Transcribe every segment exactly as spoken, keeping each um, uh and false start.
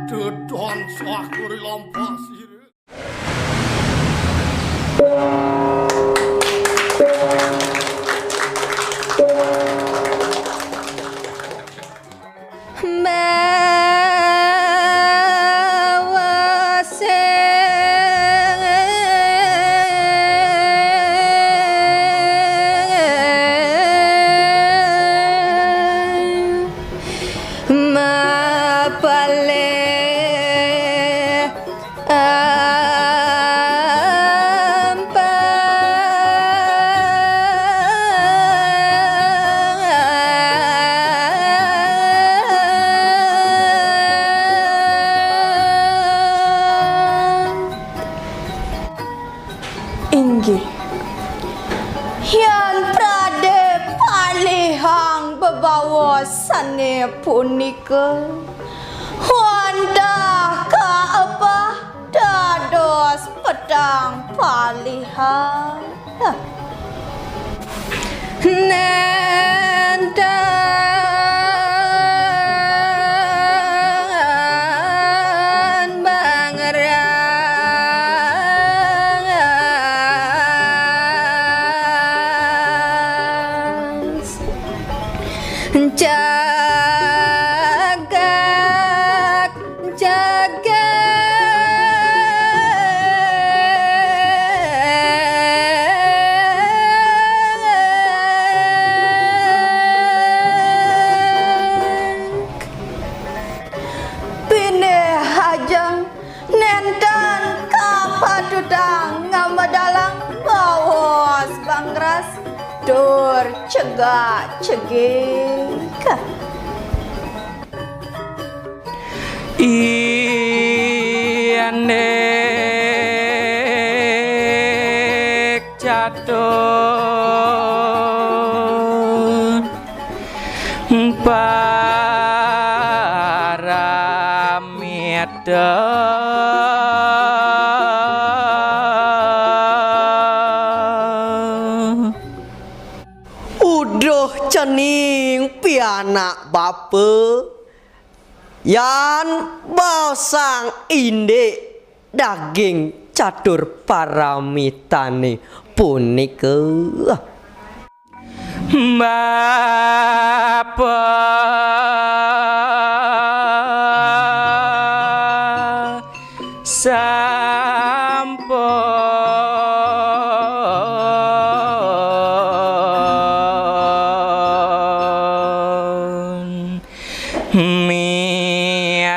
Dedon sakuri lampa sirih. Mawa sing mapalih ampang. Inggih. Yan pradé palihang bebawa sané punika, wantah kaepah dados petang palihang. Nénten bangras. Cagak, cagak. Pinih ajeng nénten kapatutang ngamedalang baos bangras tur cegak-cegik. Indik catur paramita. Uduh cening pianak bapa, yan baosang indik daging catur paramitané punika. Bapa sampun midartayang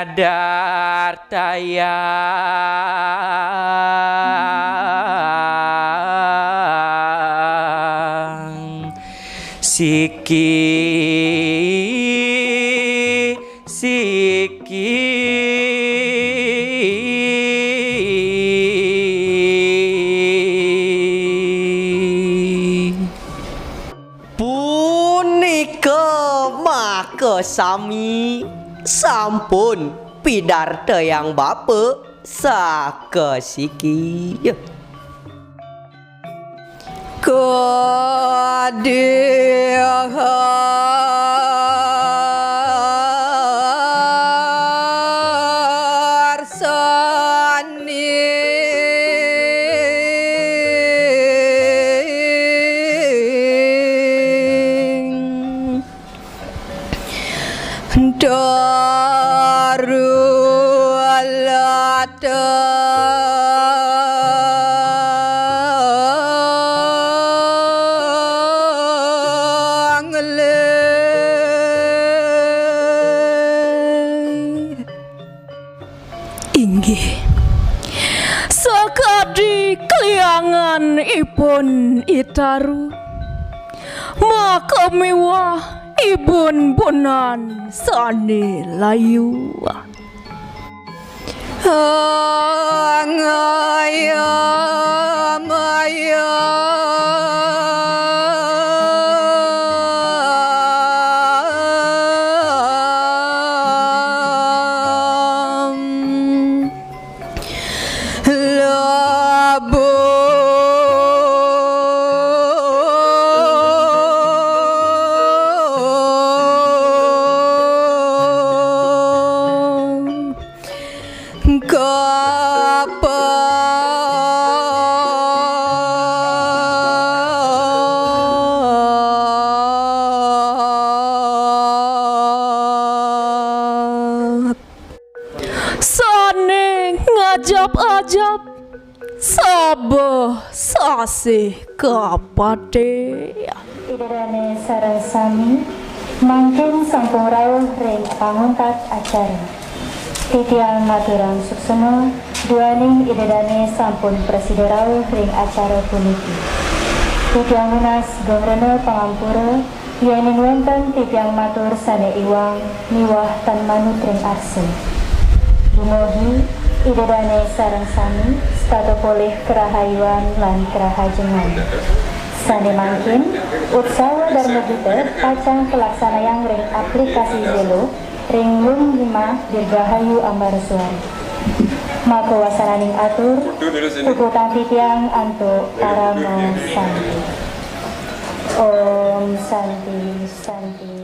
siki-siki. Punika makasami sampun pidartayang bapa sakasiki. Kadih arsaning daru alatang leh. Inggih. Sakadi kliangan ipun I Taru, maka miwah ibun-bunan sané layu. Angayam, ayam. Labun. Sané ngajap-ajap, sabeh sasih kapaté. Ida dané sareng sami mangkin sampun rauh ring panguntat acara. Titiang ngaturang suksma duaning Ida dané sampun prasida rauh ring acara puniki. Titiang nunas geng rena pangampura yéning wénten titiang matur sané iwang miwah tan manut ring arsa. Dumogi Ida dané sareng sami setata polih karahayuan lan karahajengan. Sané mangkin, utsawa Darma Gita pacang kalaksanayang ring aplikasi Zelo ring Lung Lima Dirgahayu Ambarasuari. Maka wasananing atur, puputang titiang antuk parama santi. Om Santi, Santi.